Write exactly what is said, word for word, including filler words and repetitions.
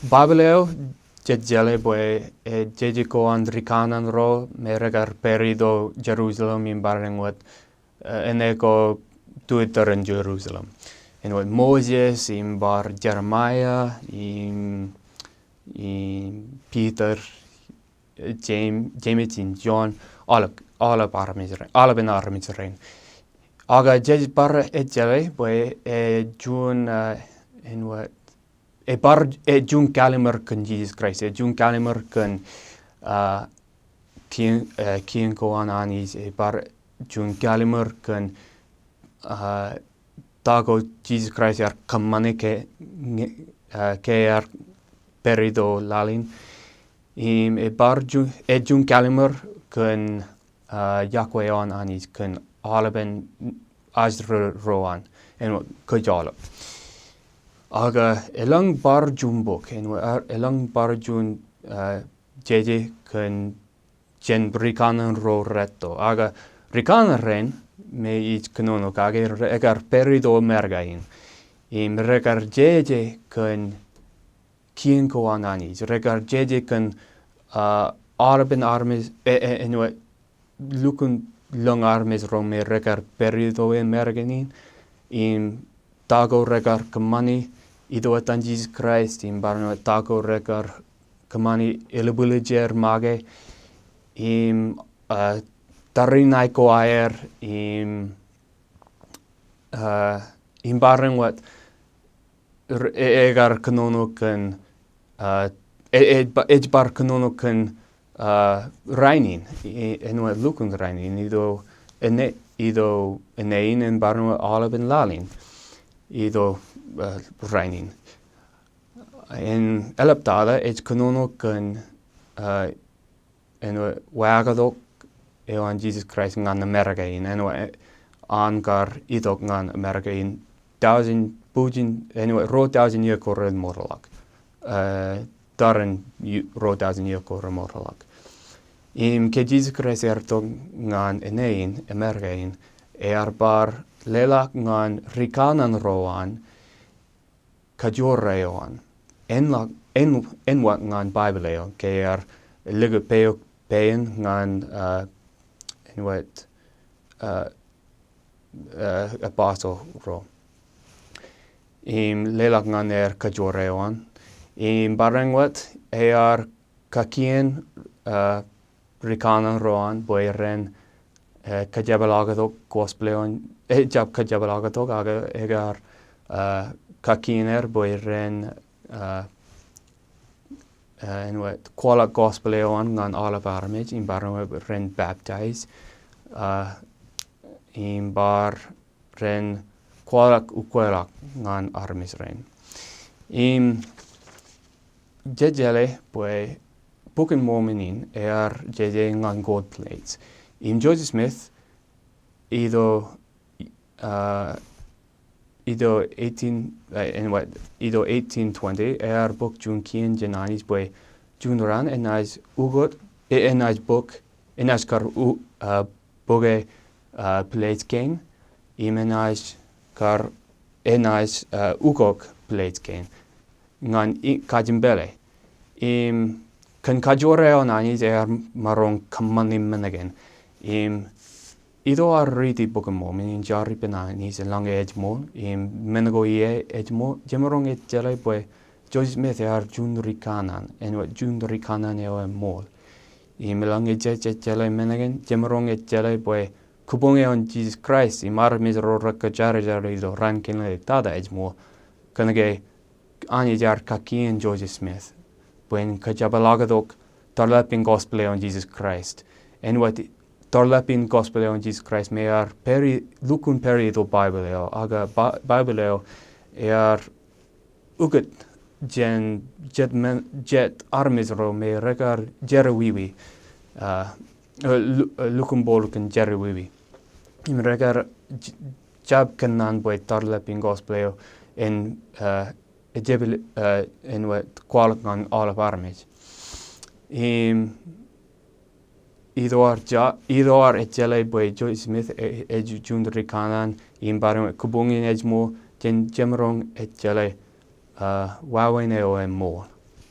Baibōḷ eo, jej jeḷā bwe, eh, jeje ko an rikanaan ro me rekar pād ilo Jerusalem im barāinwōt, eh, eṇ ko tuit tōre in Jerusalem. Eṇ wōt Moses, im bar Jeremiah, im, im Peter, eh, Jame-, James, im John, aolep, aolep armej rein, aolepen armej rein. Ak jej bar ej jeḷā bwe, eh, juon, eh, eṇ wōt, ebar, eh, juon kallim̧ur kōn Jesus Christ, eh, juon kallim̧ur kōn, ah, kien, eh, kien ko an Anij, ebar juon kallim̧ur kōn, ah, ta ko Jesus Christ ear kōṃṃani ke, ñe, ah, ke ear pād ilo laḷ in. Im ebar juon, eh, juon kallim̧ur kōn, ah, iọkwe eo an Anij kōn aolepen ajri ro an, eṇ wōt kōj aolep. Ak, ah, elōñ bar juon bok, eṇ wōt, ah, elōñ bar juon, ah, jeje kōn jān rikanaan ro retto. Ak, ah, rikanaan rein me ij kōnono kake, re-, ekar pād ilo Amerika in. Im rekar jeje kōn kien ko an Anij. Rekar jeje kōn, ah, aolepen armej, eh, eh, eṇ wōt, lukkuun lōñ armej ro me rekar pād ilo Amerika in, im ta ko rekar kōṃṃani ilo etan Jesus Christ, im barāinwōt ta ko rekar kōṃṃani elbwiljer make, im, ah, tariṇae ko aer, im, ah, im barāinwōt, r-, e-, ekar kōnono kōn, ah, e-, e-, ba-, ej bar kōnono kōn, ah, rainin, e-, eṇ wōt lukkuun rainin, ilo eṇ, ilo eṇ in, im barāinwōt aolepen laḷ in, ilo, ah, rainin. Im eḷaptata ej kōnono kōn, ah, eṇ wōt, wāktok eo an Jesus Christ ñan Amerika in, eṇ wōt, eh, an kar itok ñan Amerika in, thousand, bwijin, eṇ wōt, ruo thousand iiō ko remootḷọk. Eh, tarrin i-, ruo thousand iiō ko remootḷọk. Im ke Jesus Christ ear itok ñan eṇ in, Amerika in, ear bar leḷọk ñan rikanaan ro an, kajoor eo an. Eṇ wōt, eṇ, eṇ wōt ñan Baibōḷ eo, ke ear likūt peok pein ñan, ah, eṇ wōt, ah, ah, apostle ro. Im leḷọk ñan er kajoor eo an. Im barāinwōt ear kakien, ah, rikanaan ro an bwe ren, eh, kajepḷaaktok gospel eo an, eh, jab kajepḷaaktok, ak ekar, eh, kakien er bwe ren, eh, eh, eṇ wōt, kwaḷọk gospel eo an ñan aolep armej, im bar, eṇ wōt, ren baptize, eh, im bar ren kwaḷọk ukweḷọk ñan armej rein. Im jej jeḷā bwe Bok in Mormon in ear jeje ñan gold plates. Im Joseph Smith, ilo, ah, ilo eighteen, ah, eṇ wōt, ilo eighteen twenty, ear bōk juon kien jān Anij bwe juon raan enaaj ukōt, e-, enaaj bōk, enaaj kar u-, ah, bōke, ah, plate kein, im enaaj kar, enaaj, ah, ukok plate kein ñan i-, kajin pālle. Im kōn kajoor eo an Anij ear maroñ kōṃṃani men kein. Im ido ar riiti Bok in Mormon in jar ippān Anij eḷaññe ej ṃool, im men ko ie ej ṃool, jemaroñ ej jeḷā bwe Joseph Smith ear juon ri kanaan, eṇ wōt juon ri kanaan eo eṃool. Im eḷaññe jej, jej jeḷā men kein, jemaroñ ej jeḷā bwe kabuñ eo an Jesus Christ, im armej ro rekajjare ilo raan kein ḷọk tata ej ṃool. Kōnke Anij ear kakien Joseph Smith bwe en kajepḷaaktok tarlepen gospel eo an Jesus Christ. Eṇ wōt tarlepen gospel eo an Jesus Christ me ear pād i-, lukkuun pād ilo Baibōḷ eo, ak Ba-, Baibōḷ eo ear ukōt jān jet men, jet armej ro me rekar jerọwiwi, ah, eh, lu-, eh, lukkuun bōl kōn jerọwiwi. Im rekar j-, jab kōnnaan bwe tarlepen gospel eo en, eh, ejepel, eh, eṇ wōt kwaḷọk ñan aolep armej. Im ido ar ja-, ido ar ej jeḷā bwe Joseph Smith e-, e-, ej juon ri kanaan im barāinwōt kabuñ in ej ṃool, jen jemaroñ ej jeḷā, ah, wāween eo eṃool.